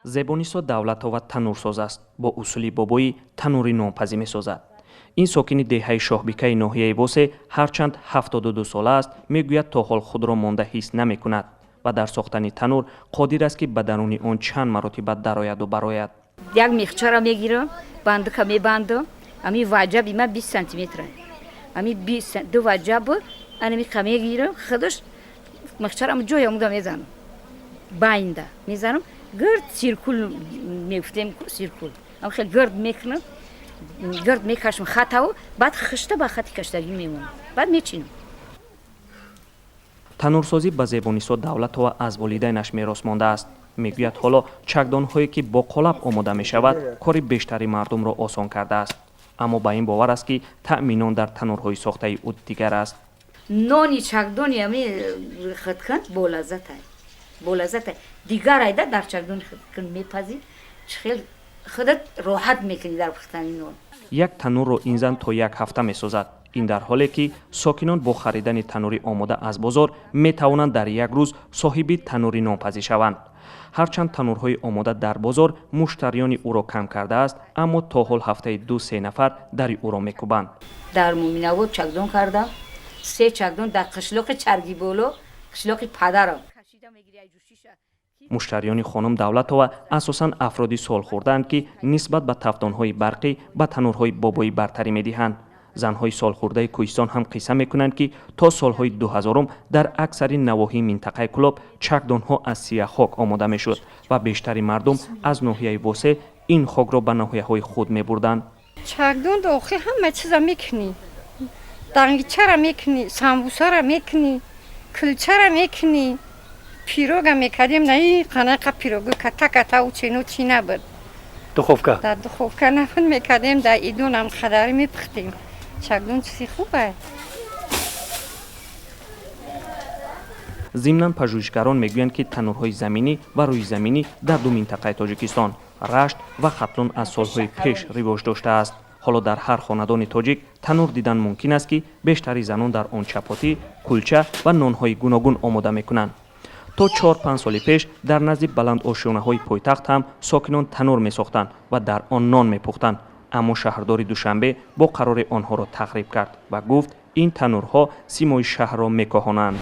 Зебонисо Давлатова танӯрсоз аст. Бо усули бобоӣ танӯри нонпазӣ месозад. Ин сокини деҳаи Шоҳбикаи ноҳияи Восе ҳарчанд 72 сола аст, мегӯяд, то ҳол худро монда ҳис намекунад ва дар сохтани танӯр қодир аст, ки ба даруни он чанд маротиба дарояду барояд. Як мехчара мегирам, бандука мебандам. Ами ваҷаби ма 20 сантиметра, ами ду ваҷаб анамиқа мегирам. Худаш мехчарам ҷоя омуда мезанам, байнда мезанам, гирд циркул мегуфтем, циркул ам хел гирд мекунам, гирд мекашам хатаву, баъд хишта ба хати каштагӣ мемонам, баъд мечинам. Танӯрсозӣ ба Зебонисо Давлатова аз волидайнаш мерос мондааст. Мегӯяд, ҳоло чакдонҳое, ки бо қолаб омода мешавад, кори бештари мардумро осон кардааст, аммо ба ин бовар аст, ки таъми нон дар танӯрҳои сохтаи ӯ дигар аст. Нони чакдони ами худкун болаззатай, болаззатай, дигар айда. Дар чакдони худкун мепазӣ, хел худат роҳат мекунӣ дар пухтани нон. Як танӯрро ин зан то як ҳафта месозад. Ин дар ҳоле, ки сокинон бо харидани танӯри омода аз бозор метавонанд дар як рӯз соҳиби танӯри нонпазӣ шаванд. Ҳарчанд танӯрҳои омода дар бозор муштариёни ӯро кам кардааст, аммо то ҳол ҳафтаи ду-се нафар дари ӯро мекӯбанд. Дар Муминавод чакдон кардам, се чакдон, дар қишлоқи Чаргиболо, қишлоқи падарам. Муштариёни хонум Давлатова асосан афроди солхӯрдаанд, ки нисбат ба тафдонҳои барқӣ ба танӯрҳои бобоӣ бартарӣ медиҳанд. Занҳои солхӯрдаи кӯҳистон ҳам қисса мекунанд, ки то солҳои 2000-ум дар аксари навоҳии минтақаи Кӯлоб чакдонҳо аз сияхок омода мешуд ва бештари мардум аз ноҳияи Восе ин хокро ба ноҳияҳои худ мебурданд. Чакдон охи ҳама чиза мекунӣ: дангичара мекунӣ, самбусара мекунӣ, кулчара мекунӣ, пирога мекардем. На қанақа пирогу ката ката учену чӣ набуд. Духовка. Дар духовка набуд, мекардем, дар идонам хадари мепухтем. Чакдон чизи хуб аст. Зимнан, пажӯҳишгарон мегӯянд, ки танӯрҳои заминӣ ва рӯизаминӣ дар ду минтақаи Тоҷикистон, Рашт ва Хатлон, аз солҳои пеш ривоҷ доштааст. Ҳоло дар ҳар хонадони тоҷик танӯр дидан мумкин аст, ки бештари занон дар он чапотӣ, кулча ва нонҳои гуногун омода мекунанд. То 4-5 соли пеш дар назди баландошёнаҳои пойтахт ҳам сокинон танӯр месохтанд ва дар он нон мепухтанд, аммо шаҳрдори Душанбе бо қароре онҳоро тахриб кард ва гуфт, ин танӯрҳо симои шаҳрро мекоҳонанд.